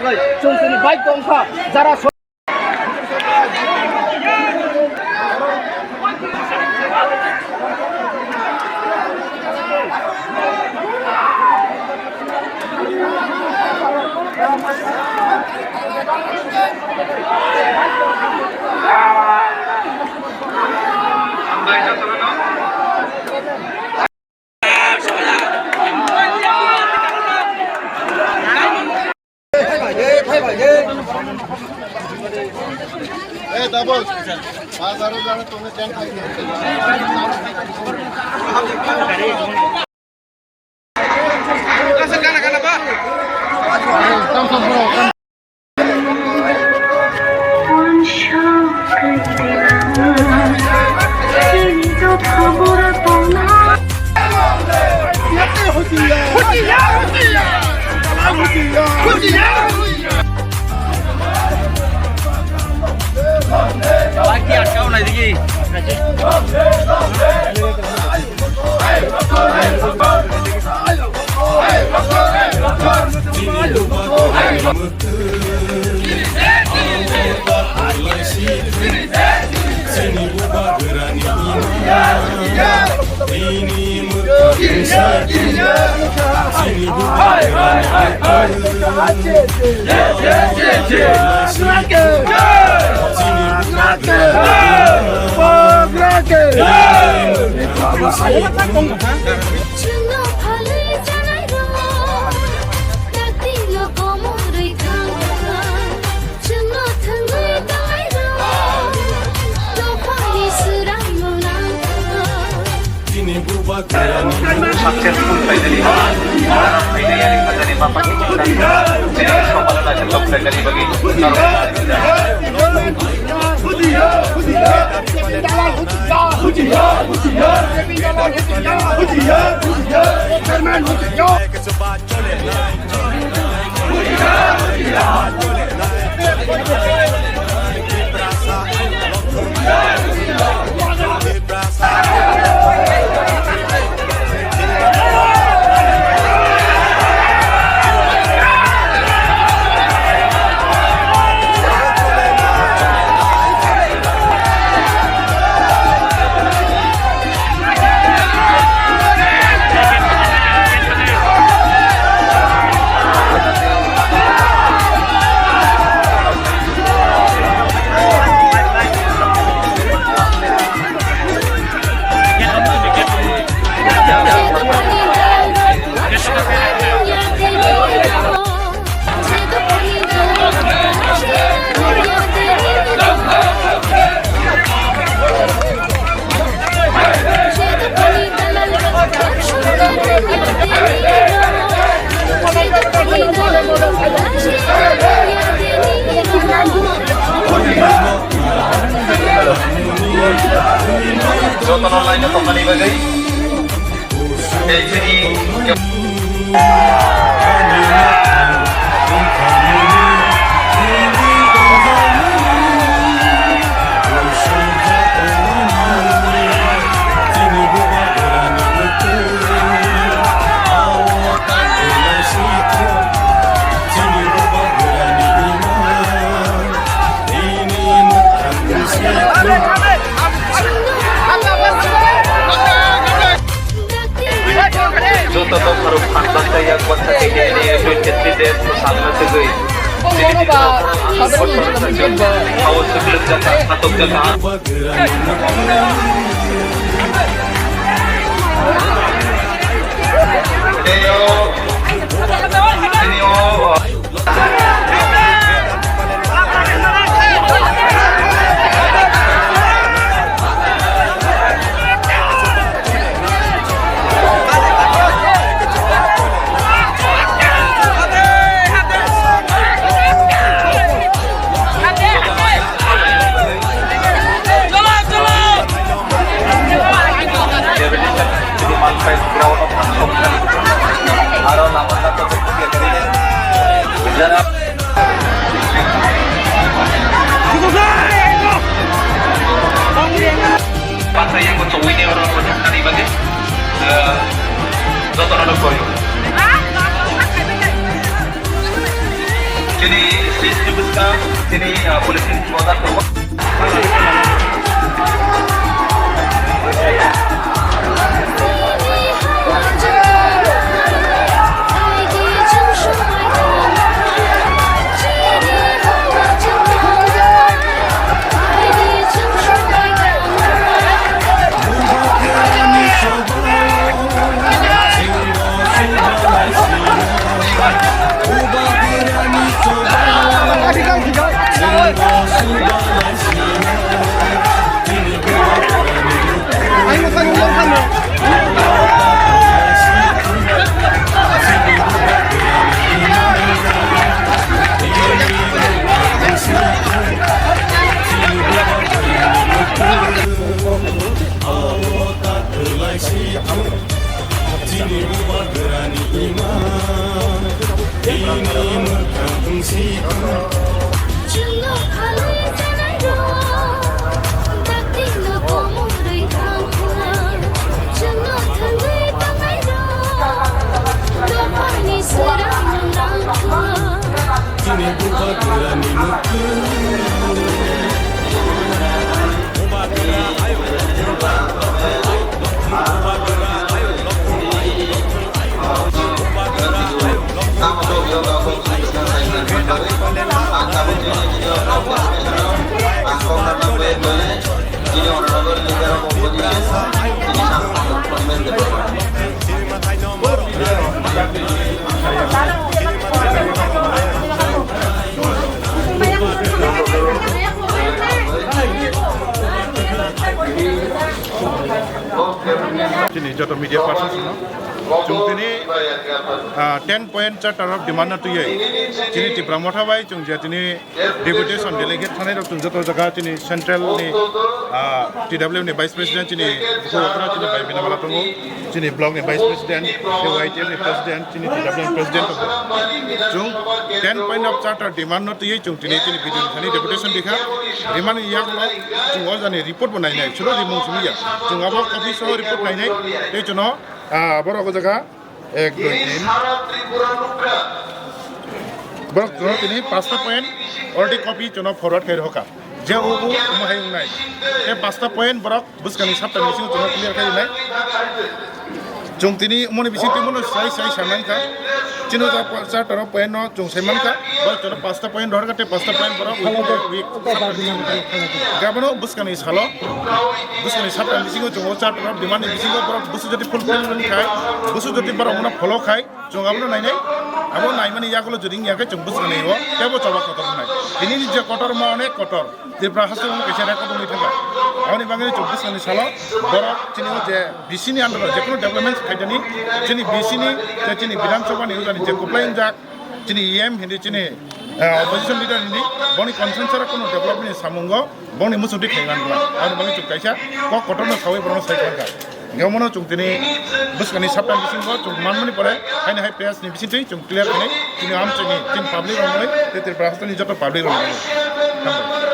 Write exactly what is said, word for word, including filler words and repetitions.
Chwng chini bai tongkha jara so- Chwngno phalwi chanairok, dakti no komorwi thangkha. Chwngno thwngwi tongnairok, dophani swrangno nangkha. Successful finally. Finally, finally, Bapani chwng sokpalala chwng finally bagwi. Jotono line-o tongmani bagwi. Tei chini Joto dopharok phan baksa yak baksa khe khe twenty three days no salna segwi. Chini bini rok ang kotor wngkha chwng. Hawa swklugjak kha, khatokjak kha. Tei o, tini o, Jotono koi. Chini Tini, ah, police ni order tongo. Chini bubagrani ima, chini mwkhang si. Chwngno phalwi chanairok, dakti no komorwi thangkha. Chwngno thangwi tanairok, dophani swrangno nangkha. Chini bubagrani mwkhang. Chini joto media persons no chwng tini, ah, ten point charter of demand no twiwi chini Tipra Motha bai chwng je tini deputation delegate thanai rok chwng joto jaga chini central ni, ah, T W F ni vice president chini bukhuk okra chini bai bina mala tongo, chini block ni vice president, Y T F ni president, chini T W F ni president tongo. Chwng ten point of charter demand no twiwi chwng tini chini bidin thani deputation dikha. Rimani yaklo chwng o jani report bo nainai, chwlo rimung simi ya. Chwng abo office o report nainai, tei chwngno, ah, borok o jaga ek, dui, tin. Borok chwngno tini pasta point already copy chwngno forward khai rwkha. Je o o omo hai wngnai. Tei pasta point borok bwskangni saptani bisingo chwngno clear khai rwnai. Chwng tini umoni bising twi mano sai sai sa mankha. Chini o ja pa-, charter o point no chwng sai mankha. Borok chwngno pasta point rohorkha tei pasta point borok within a week. Gabano bwskangni salo, bwskangni saptani bisingo chwng o charter o demand ni bisingo borok bwswk jodi fulfill wngkhai, bwswk jodi borok omono follow khai, chwng abono nainai. Abo naimani yagulo jodi wngya khe chwng bwskangni o teibo choba kotor wngnai. Tini ni je kotor ma onek kotor. Tripura haste omo kaisa record wngwi thangkha. Aboni bagwi chwng bwskangni salo borok chini o je B C ni under o jekunu development khaidani, chini B C ni tei chini Bidhan Sabha ni ujani je kwplai wngjak, chini E M hindi chini, eh, opposition leader hindi boni constituency o kunu development ni samungo boni muchungtwi khaimani. Aboni bagwi chwng kaisa kok kotorno sawi borokno sai khlankha. Hingke omono chwng tini bwskangni saptani bisingo chwng manmani pore haino hai press ni bisingtwi chwng clear khainai chini amchaini chini public rok mwnwi tei Tripura hasteni joto public rok mwnwi. Hambai.